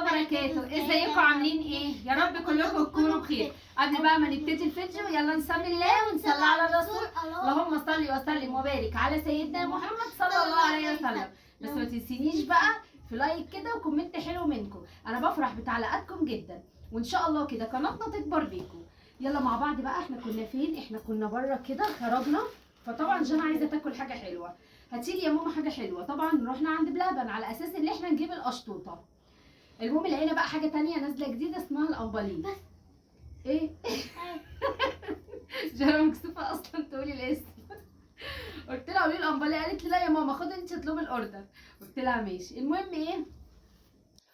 وبركاته. ازيكم عاملين ايه؟ يا رب كلكم تكونوا بخير. قبل بقى ما نبتدي الفيديو يلا نسمي الله ونصلي على الرسول. اللهم صل وسلم وبارك على سيدنا محمد صلى الله عليه وسلم. بس ما تنسينيش بقى في like كده و comment حلو منكم، انا بفرح بتعليقاتكم جدا، وان شاء الله كده قناتنا تكبر بيكم. يلا مع بعض بقى. احنا كنا فين؟ احنا كنا بره كده خرجنا، فطبعا جانا عايزه تاكل حاجة حلوة. هاتيلي يا ماما حاجة حلوة. طبعا رحنا عند بلبن على اساس ان احنا نجيب القشطوطه. المهم لقينا بقى حاجة تانية نازله جديدة اسمها الامباليه. بس ايه؟ جانا مكسوفه اصلا تقولي الاسم. قلت لها قولي الامباليه، قالت لي لا يا ماما خدي انت اطلبي ال order. قلت لها ماشي. المهم ايه،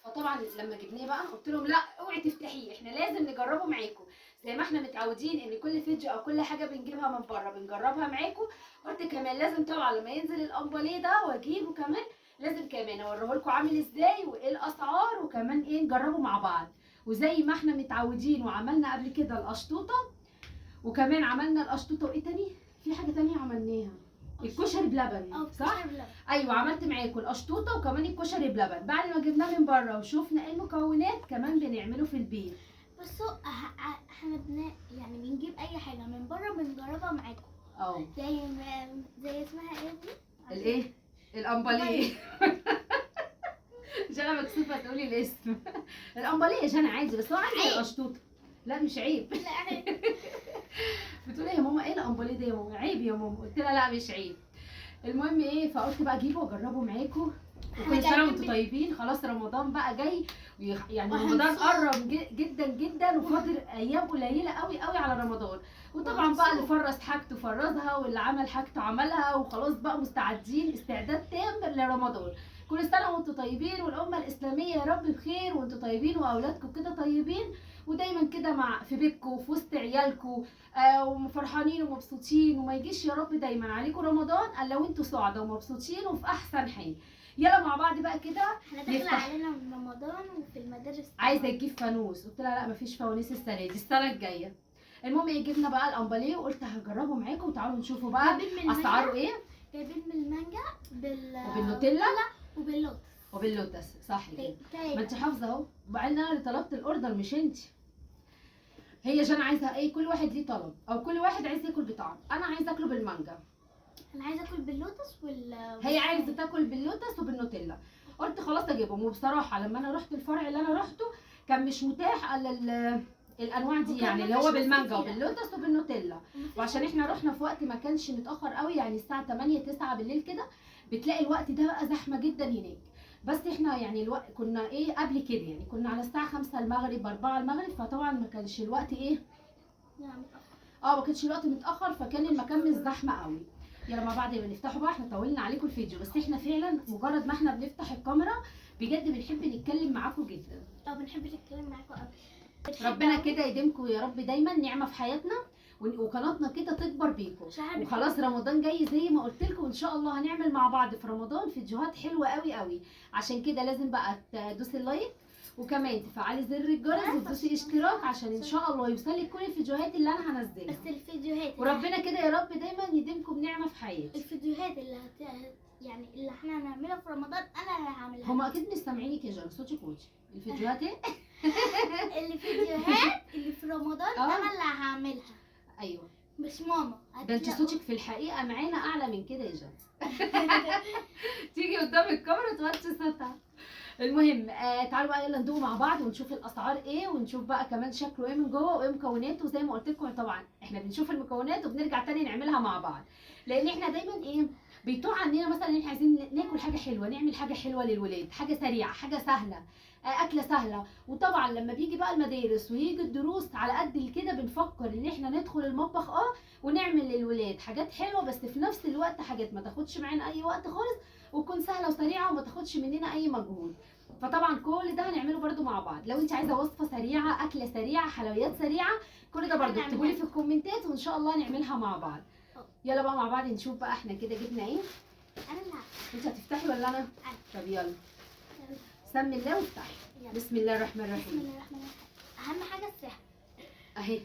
فطبعا لما جبناه بقى قلت لهم لا اوعي تفتحيه، احنا لازم نجربه معاكم زي ما احنا متعودين ان كل فيديو او كل حاجة بنجيبها من بره بنجربها معاكم. قلت كمان لازم طبعا لما ينزل الامباليه ده واجيبه كمان لازم كمان اوريه لكم عامل ازاي وايه الاسعار، وكمان ايه نجربه مع بعض. وزي ما احنا متعودين وعملنا قبل كده القشطوطه، وكمان عملنا القشطوطه وايه تاني؟ في حاجة تانية عملناها، الكشري بلبن، صح؟ ايوه عملت معاكم القشطوطه وكمان الكشري بلبن. بعد ما جبناه من بره وشوفنا ايه المكونات كمان بنعمله في البيت. بصوا احنا يعني بنجيب اي حاجة من بره بنجربها معاكم. اه زي اسمها ايه دي؟ الايه؟ الامباليه. جانا مكسوفه تقولي الاسم. الامباليه يا جانا عادي، بس هو عندي القشطوطه. لا مش عيب. لا عيب. بتقولي يا ماما ايه الامباليه ده يا ماما؟ عيب يا ماما. قلت لها لا مش عيب. المهم ايه، فقلت بقى اجيبه واجربه معاكم. وكل سنة وانتم طيبين. خلاص رمضان بقى جاي، يعني رمضان قرب جدا جدا، وفاضل ايام قليله قوي قوي على رمضان. وطبعا بقى اللي فرز حاجته فرزها، واللي عمل حاجته عملها، وخلاص بقى مستعدين استعداد تام لرمضان. كل سنة وانتم طيبين، والامه الاسلامية يا رب بخير وانتم طيبين، واولادكم كده طيبين، ودايما كده مع في بيتكم وفي وسط عيالكم وفرحانين ومبسوطين، وما يجيش يا رب دايما عليكم رمضان الا وانتم سعداء ومبسوطين وفي احسن حال. يلا مع بعض بقى كده. احنا داخل علينا رمضان وفي المدارس عايزه تجيب فانوس. قلت لها لا مفيش فوانيس السنة دي، السنة الجاية. المهم ايه، جبنا بقى الامباليه وقلت هجربه معاكم وتعالوا نشوفوا بقى اسعاره ايه. جايبين من المانجا وبالنوتيلا وباللوتس. وباللوتس صح كده. ما انت حافظه اهو، مع ان انا اللي طلبت ال order مش انت. هي جانا عايزه ايه، كل واحد ليه طلب، او كل واحد عايز ياكل بطعم. انا عايزه اكله بالمانجا، انا عايزه اكل باللوتس هي عايزه تاكل باللوتس وبالنوتيلا. قلت خلاص اجيبهم. وبصراحة لما انا رحت الفرع اللي انا رحته كان مش متاح الا الانواع دي، يعني اللي هو بالمانجا وباللوتس وبالنوتيلا. وعشان احنا رحنا في وقت ما كانش متاخر قوي، يعني الساعة 8 9 بالليل كده، بتلاقي الوقت ده بقى زحمة جدا هناك. بس احنا يعني الوقت كنا ايه قبل كده، يعني كنا على الساعة 5 المغرب 4 المغرب، فطبعا ما كانش الوقت ايه، ما كانش الوقت متاخر، فكان المكان مش زحمة قوي. يلا مع بعض بنفتحه بقى. احنا طولنا عليكم الفيديو، بس احنا فعلا مجرد ما احنا بنفتح الكاميرا بجد بنحب نتكلم معاكم جدا. بنحب نتكلم معاكم قوي. ربنا كده يديمكم يا رب دايما نعمه في حياتنا، وقناتنا كده تكبر بيكم. وخلاص رمضان جاي زي ما قلت لكم، وان شاء الله هنعمل مع بعض في رمضان فيديوهات حلوة قوي قوي. عشان كده لازم بقى تدوسي ال like، وكمان تفعلي زر الجرس، وتدوسي اشتراك عشان ان شاء الله يوصلك كل الفيديوهات اللي انا هنزلها. بس الفيديوهات، وربنا كده يا رب دايما يديمكم نعمه في حياتي. الفيديوهات اللي يعني اللي احنا هنعملها في رمضان انا اللي هعملها. هما اكيد مش سامعينك يا جان، صوتك واطي. الفيديوهات ايه؟ الفيديوهات اللي في رمضان انا اللي هعملها. ايوه مش ماما. ده انت صوتك في الحقيقة معانا اعلى من كده يا جان. تيجي قدام الكاميرا توطي صوتها. المهم تعالوا بقى يلا ندوق مع بعض ونشوف الاسعار ايه، ونشوف بقى كمان شكله ايه من جوه وايه مكوناته. زي ما قلت لكم طبعا احنا بنشوف المكونات وبنرجع تاني نعملها مع بعض، لان احنا دايما ايه بيتوه عننا مثلا ان احنا عايزين ناكل حاجة حلوة، نعمل حاجة حلوة للولاد، حاجة سريعة، حاجة سهلة، اكله سهلة. وطبعا لما بيجي بقى المدارس ويجي الدروس على قد كده بنفكر ان احنا ندخل المطبخ ونعمل للولاد حاجات حلوة، بس في نفس الوقت حاجات ما تاخدش معانا اي وقت خالص، وتكون سهلة وسريعة وما تاخدش مننا اي مجهود. فطبعا كل ده هنعمله برده مع بعض. لو انت عايزه وصفه سريعة، اكله سريعة، حلويات سريعة، كل ده برده اكتبوا لي في الكومنتات وان شاء الله نعملها مع بعض. يلا بقى مع بعض نشوف بقى احنا كده جبنا ايه. انا اللي انت هتفتحي ولا انا؟ طب يلا سمي الله وافتحي. بسم الله الرحمن الرحيم. بسم الله الرحمن الرحيم. اهم حاجة السعر اهي.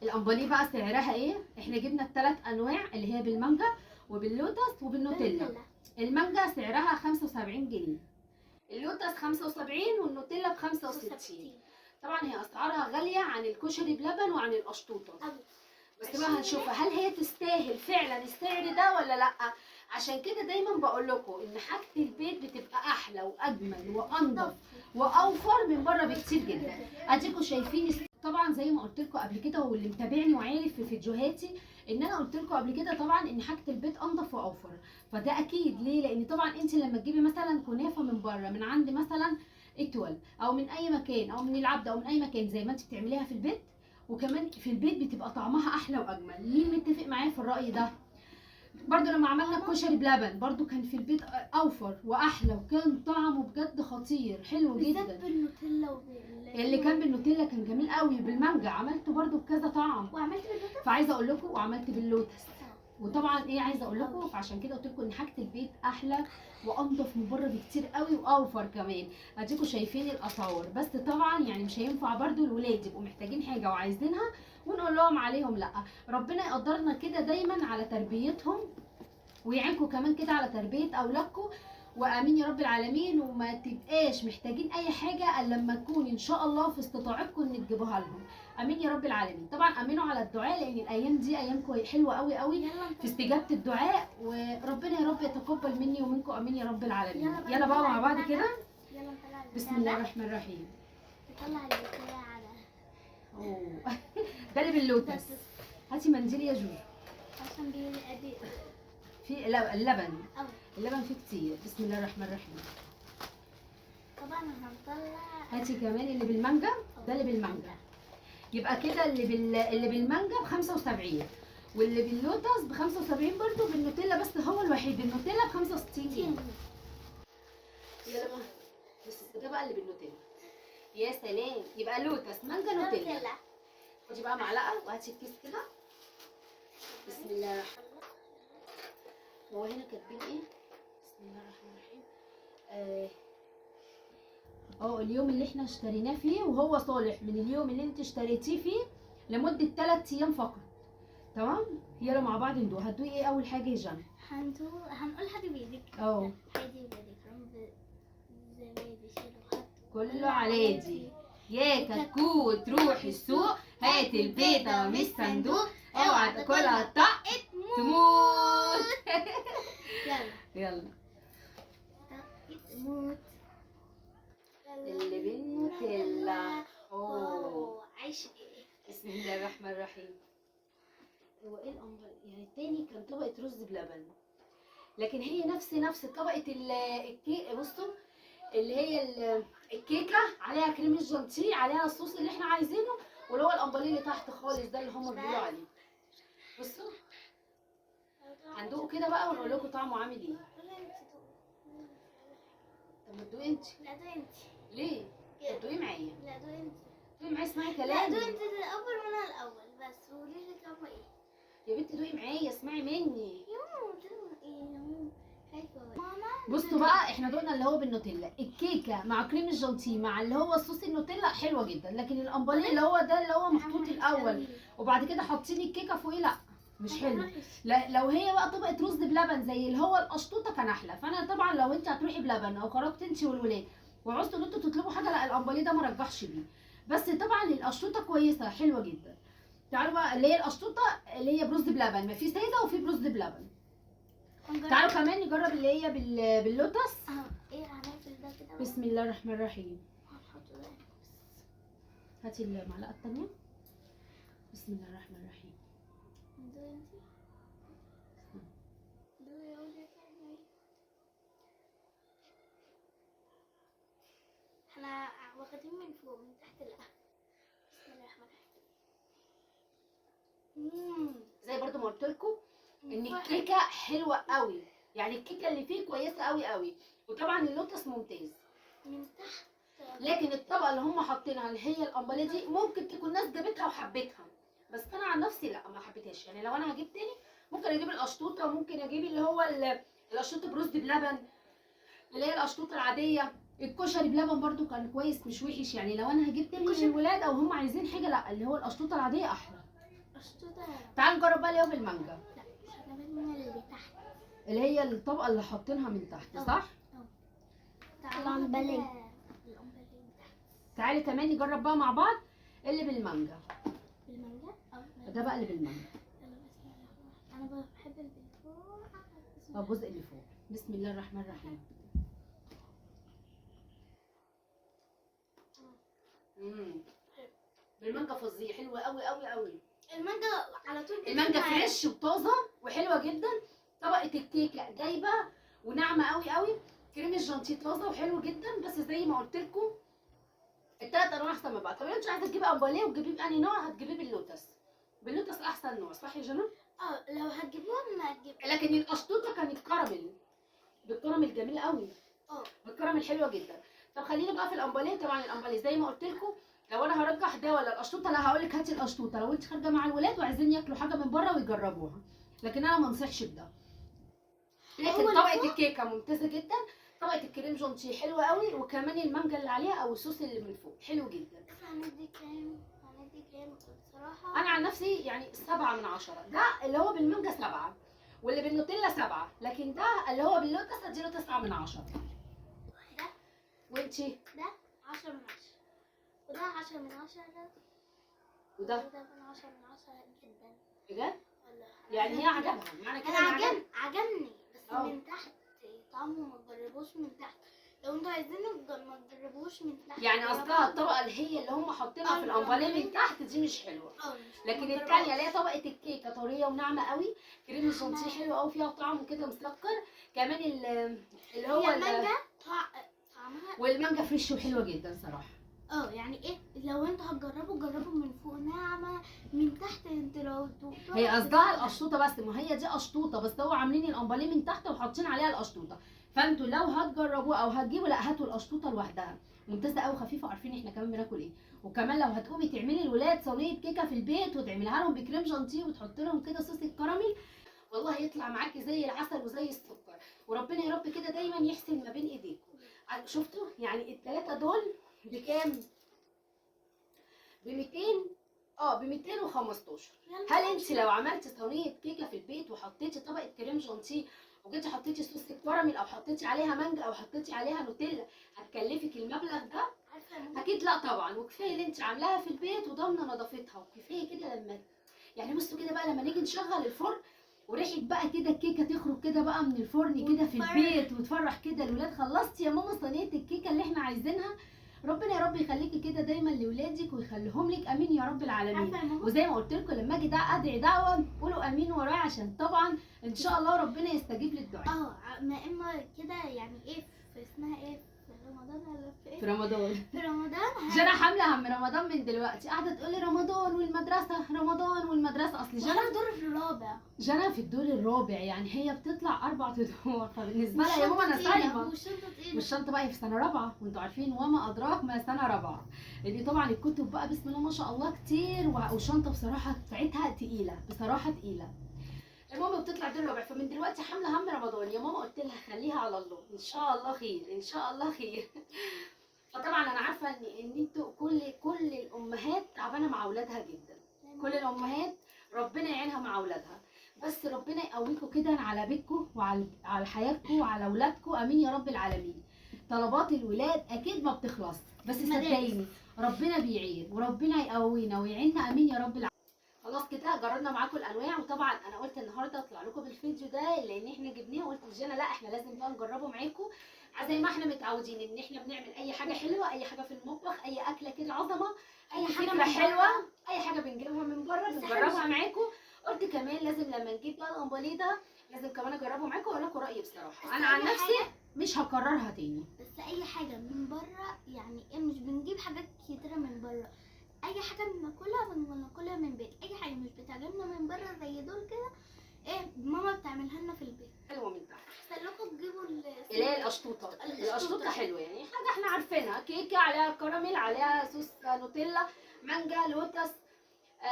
الامباليه بقى سعرها ايه؟ احنا جبنا الثلاث انواع اللي هي بالمانجا وباللوتس وبالنوتيلا. المانجا سعرها 75 جنيه، اللوتس 75 والنوتيلا ب 65. طبعا هي اسعارها غالية عن الكشري بلبن وعن القشطوطه، بس بقى هنشوفها هل هي تستاهل فعلا السعر ده ولا لا. عشان كده دايما بقول لكم ان حاجة البيت بتبقى احلى واجمل وانضف واوفر من بره بكتير جدا. اديكم شايفين طبعا زي ما قلت لكم قبل كده، واللي متابعني وعارف في فيديوهاتي ان انا قلت لكم قبل كده طبعا ان حاجة البيت انضف واوفر، فده اكيد. ليه؟ لان طبعا انت لما تجيبي مثلا كنافه من بره، من عند مثلا اتول او من اي مكان او من العبد او من اي مكان، زي ما انت بتعمليها في البيت، وكمان في البيت بتبقى طعمها احلى واجمل. مين متفق معايا في الراي ده؟ برضو لما عملنا الكشري بلبن برضو كان في البيت اوفر واحلى، وكان طعمه بجد خطير حلو جدا. بالذات بالنوتيلا اللي كان بالنوتيلا كان جميل قوي، بالمانجا عملته برضو بكذا طعم، وعملت باللوتس. فعايزه اقول لكم وعملت باللوتس. وطبعا ايه عايزه اقول لكم، فعشان كده قلت لكم ان حاجة البيت احلى وانضف من بره بكتير قوي واوفر كمان. اديكم شايفين الاسعار، بس طبعا يعني مش هينفع برضو الولاد يبقوا محتاجين حاجة وعايزينها ونقول لهم عليهم لا. ربنا يقدرنا كده دايما على تربيتهم، ويعينكم كمان كده على تربيه اولادكم، وامين يا رب العالمين. وما تبقاش محتاجين اي حاجة الا لما تكون ان شاء الله في استطاعتكم ان تجيبوها لهم، امين يا رب العالمين. طبعا امنوا على الدعاء، لان الايام دي ايام حلوة قوي قوي في استجابة الدعاء، وربنا يا رب يتقبل مني ومنكم، امين يا رب العالمين. يلا بقى مع بعض كده. بسم الله الرحمن الرحيم. نطلع البتاع على ده اللي باللوتس. هاتي منديل يا جوجو عشان بيبقى في اللبن. اللبن فيه كتير. بسم الله الرحمن الرحيم. طبعا هنطلع. هاتي كمان اللي بالمانجا، ده اللي بالمانجا. يبقى كده اللي بالمانجا ب 75، واللي باللوتس ب 75 برضه، بالنوتيلا بس هو الوحيد النوتيلا ب 65 جنيه. يلا بقى، بس ده بقى اللي بالنوتيلا. يا سلام، يبقى لوتس مانجا نوتيلا. خدي بقى معلقه وهاتي الكيس كده. بسم الله الرحمن الرحيم. هو هنا كاتبين ايه؟ بسم الله الرحمن الرحيم. اليوم اللي احنا اشتريناه فيه، وهو صالح من اليوم اللي انت اشتريتيه فيه لمدة 3 ايام فقط. تمام؟ يلا مع بعض ندوق. هتدوقي ايه اول حاجة يا جنى؟ هنقول حاجة بايدك. حاجة بايدك. رمز زبادي شيل كله على دي. يا كتكوت روحي السوق، هات البيضة من الصندوق، اوعى تاكلها طقت تموت. يلا يلا تموت. اللي بالنوتيلا. عيش ايه. بسم الله الرحمن الرحيم. هو ايه الامر يعني؟ التاني كان طبقه رز بلبن، لكن هي نفس طبقه الكيك. بصوا اللي هي الكيكه عليها كريم الجانتيه، عليها الصوص اللي احنا عايزينه، واللي هو الامباليه اللي تحت خالص ده اللي هم بيقولوا عليه. بصوا هندوقه كده بقى ونقول لكم طعمه عامل ايه. طب ما تدوقي انت. لا دوقي انت. ليه؟ دوقي معايا. لا دوقي انت. دوقي معايا، اسمعي كلامي. لا دوقي انت الاول وانا الاول بس، وقولي لي طعمه ايه. يا بنتي دوقي معايا، اسمعي مني. يا دوقي ايه؟ خايفة. ماما بصوا بقى، احنا دقنا اللي هو بالنوتيلا، الكيكه مع كريم الجانتيه مع اللي هو صوص النوتيلا حلوة جدا، لكن الامباليه اللي هو ده اللي هو محطوط الاول وبعد كده حاطين الكيكه فوقيه، لا مش حلو. لا لو هي بقى طبقه رز بلبن زي اللي هو القشطوطه كان احلى. فانا طبعا لو انت هتروحي بلبن او خرجت انت والولاد وعوزتوا ان انتوا تطلبوا حاجة، لا الامباليه ده ما رجحش بيه. بس طبعا القشطوطه كويسة حلوة جدا. تعالوا بقى اللي هي القشطوطه اللي هي برز بلبن، ما في ساده وفي برز بلبن. تعالوا كمان نجرب اللي هي باللوتس. ايه هنعمل ده كده. بسم الله الرحمن الرحيم. هاتي المعلقة الثانية. بسم الله الرحمن الرحيم. احنا واخدين من فوق من تحت. لا بسم الله الرحمن الرحيم. زي برضو ما قلت لكم ان الكيكه حلوة قوي، يعني الكيكه اللي فيه كويسة قوي قوي، وطبعا اللوتس ممتاز من تحت. لكن الطبقة اللي هم حاطينها اللي هي الامباليه دي ممكن تكون ناس جابتها وحبتها، بس انا عن نفسي لا ما حبيتهاش. يعني لو انا هجيب تاني ممكن اجيب القشطوطه، وممكن اجيب اللي هو القشطوطه برز بلبن اللي هي القشطوطه العادية. الكشري بلبن برضو كان كويس مش وحش. يعني لو انا هجيب تاني للولاد او هم عايزين حاجة، لا اللي هو القشطوطه العادية احلى. قشطوطه. تعالوا نجرب بقى اللي هو بالمانجا. لا مش هنعمل من اللي تحت، اللي هي الطبقة اللي حاطينها من تحت، صح؟ تعالوا. الأمباليه. تعالي كمان نجرب بقى مع بعض اللي بالمانجا. بالمانجا؟ ده بقى اللي بالمانجا. انا بحب اللي فوق. الجزء اللي فوق. بسم الله الرحمن الرحيم. بالمانجا فظيع، حلوة قوي قوي قوي. المانجا على طول، المانجا fresh وطازه وحلوه جدا. طبقه الكيكه دايبه وناعمه قوي قوي. كريم الجانتيه طازة وحلو جدا. بس زي ما قلت لكم الثلاث انواع احسن من بعض. طب انت عايزه تجيبي امباليه وتجيبيه باني نوع؟ هتجيبيه باللوتس. باللوتس احسن نوع، صح يا جنى؟ لو هتجيبوها ما هتجيب. لكن القشطوطه كانت كراميل، بالكراميل جميل قوي. بالكراميل حلوة جدا. طب خلينا بقى في الامباليه. طبعا الامباليه زي ما قلت لكم لو انا هرجح ده ولا القشطوطه، لا هقول لك هاتي القشطوطه لو انت خارجه مع الولاد وعايزين ياكلوا حاجة من بره ويجربوها، لكن انا ما انصحش بده. لكن طبقه الكيكه ممتازة جدا، طبقه الكريم جونتي حلوة قوي، وكمان المانجا اللي عليها او الصوص اللي من فوق حلو جدا. هندي كام؟ هندي كام بصراحة؟ انا عن نفسي يعني 7 من 10. ده اللي هو بالمانجا 7 واللي بالنوتيلا 7، لكن ده اللي هو باللوتس اديله 9 من 10. ده وانتي؟ ده 10 من 10، وده 10 من 10، وده من 10 من 10 جدا بجد والله. يعني هي عجبها، معنى كده انا عجبني بس من تحت طعمه ما تجربوش من تحت. لو انتوا عايزينه ما تجربوش من تحت. يعني قصدها الطبقة اللي هي اللي هم حاطينها في الامباليه من تحت دي مش حلوة، لكن الثانية اللي هي طبقه الكيكه طرية وناعمه قوي، كريم الشانتيه حلو قوي فيها طعم كده مسكر، كمان اللي هو المانجا طعمها، والمانجا fresh وحلوه جدا صراحة. يعني ايه لو انتوا هتجربوا جربوا من فوق ناعمة، من تحت انت لو دوقتوها هي قصدها القشطوطه بس، ما هي دي قشطوطه بس هو عاملين الامباليه من تحت وحاطين عليها القشطوطه، فانتوا لو هتجربوه او هتجيبوا لا هاتوا القشطوطه لوحدها، ممتازة قوي خفيفة، وعارفين احنا كمان بناكل ايه. وكمان لو هتقومي تعملي الولاد صينية كيكة في البيت وتعمليها لهم بكريم جانتيه وتحط لهم كده صوص الكراميل، والله يطلع معاكي زي العسل وزي السكر. وربنا يا رب كده دايما يحسن ما بين ايديكم. شفتوا يعني الثلاثة دول بكام؟ ب 200، ب 215. هل انت لو عملتي صينية كيكة في البيت وحطيتي طبقه كريم جانتيه وجيتي حطيتي صوص الكراميل او حطيتي عليها مانجا او حطيتي عليها نوتيلا هتكلفك المبلغ ده؟ اكيد لا طبعا. وكفاية اللي انت عاملاها في البيت وضامنه نظافتها، وكفاية كده لما يعني بصوا كده بقى لما نيجي نشغل الفرن وريحه بقى كده الكيكه تخرج كده بقى من الفرن كده في البيت وتفرح كده الولاد. خلصتي يا ماما صينية الكيكه اللي احنا عايزينها. ربنا يا رب يخليكي كده دايما لاولادك ويخليهم لك، امين يا رب العالمين. وزي ما قلت لكم لما اجي ادعي دعوه قولوا امين ورايا، عشان طبعا ان شاء الله ربنا يستجيب للدعاء. ما اما كده يعني ايه في اسمها ايه في رمضان ولا في ايه؟ في رمضان. في رمضان جنى حامله هم رمضان من دلوقتي، قاعدة تقول لي رمضان والمدرسة، رمضان والمدرسة. اصل جنى في الدور الرابع، جنى في الدور الرابع، يعني هي بتطلع 4 ادوار، فبالنسبه لها يا ماما انا صايمه. والشنطه تقيلة، والشنطه بقى في سنة رابعه، وانتوا عارفين وما ادراك ما سنة رابعه، اللي طبعا الكتب بقى بسم الله ما شاء الله كتير، والشنطه بصراحة بتاعتها تقيلة، بصراحة تقيلة. المهم بتطلع دور رابع، فمن دلوقتي حامله هم رمضان. يا ماما قلت لها خليها على الله، ان شاء الله خير، ان شاء الله خير. فطبعا انا عارفه ان انتوا كل الامهات تعبانة مع اولادها جدا، كل الامهات ربنا يعينها مع اولادها، بس ربنا يقويكم كده على بيتكم وعلى حياتكم وعلى اولادكم، امين يا رب العالمين. طلبات الولاد اكيد ما بتخلص، بس صدقيني ربنا بيعين وربنا يقوينا ويعيننا، امين يا رب العالمين. خلاص كده جربنا معاكم الانواع، وطبعا انا قلت النهارده اطلع لكم بالفيديو ده لان احنا جبناه، وقلت لجنى لا احنا لازم بقى نجربه معاكم زي ما احنا متعودين ان احنا بنعمل اي حاجة حلوة، اي حاجة في المطبخ، اي اكله كده عظمه، اي فكرة حلوة، اي حاجة بنجيبها من بره بنجربها معاكم. قلت كمان لازم لما نجيب بقى الامباليه ده لازم كمان اجربه معاكم واقول لكم رايي بصراحة. انا عن نفسي مش هكررها تاني. بس اي حاجة من بره يعني ايه، مش بنجيب حاجات كتيرة من بره، اي حاجة بناكلها بناكلها من البيت، اي حاجة مش بتعجبنا من بره زي دول كده ايه ماما بتعملها لنا في البيت. حلوة من تحت، احسن لكم تجيبوا اللي هي القشطوطه. القشطوطه حلوة، يعني حاجة احنا عارفينها، كيكة عليها كراميل عليها صوص نوتيلا مانجا لوتس،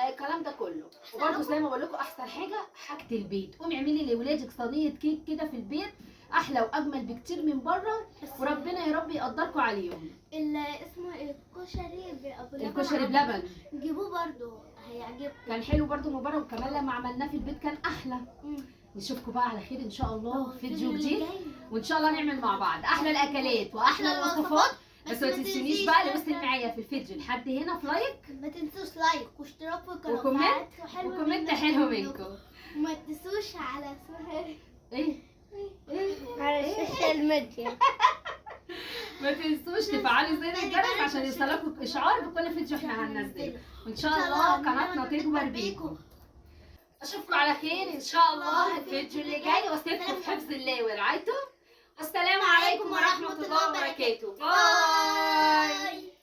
الكلام ده كله. وبرده زي ما بقول لكم احسن حاجة حاجة البيت، قومي اعملي لاولادك صينية كيك كده في البيت، احلى واجمل بكتير من بره، وربنا يا رب يقدركم عليهم. اللي اسمه الكشري بلبن، الكشري بلبن جيبوه برده هيعجبكم، كان حلو برده من بره، وكمان لما عملناه في البيت كان احلى. نشوفكم بقى على خير ان شاء الله في فيديو جديد، وان شاء الله نعمل مع بعض احلى الاكلات واحلى الوصفات. بس ما تنسونيش بقى اللي وصل معايا في الفيديو لحد هنا في like، ما تنسوش like واشتراك في القناة و comment، وحلو و comment حلو منكم. وما تنسوش على اسمها ايه ايه على ال social media. ما تنسوش تفعلوا زر الجرس عشان يوصلكم اشعار بكل فيديو احنا هننزله، وان شاء الله قناتنا تكبر بيكم. اشوفكم على خير ان شاء الله الفيديو اللي جاي، واسيبكم في حفظ الله ورعايته. والسلام عليكم ورحمة الله وبركاته. bye. bye.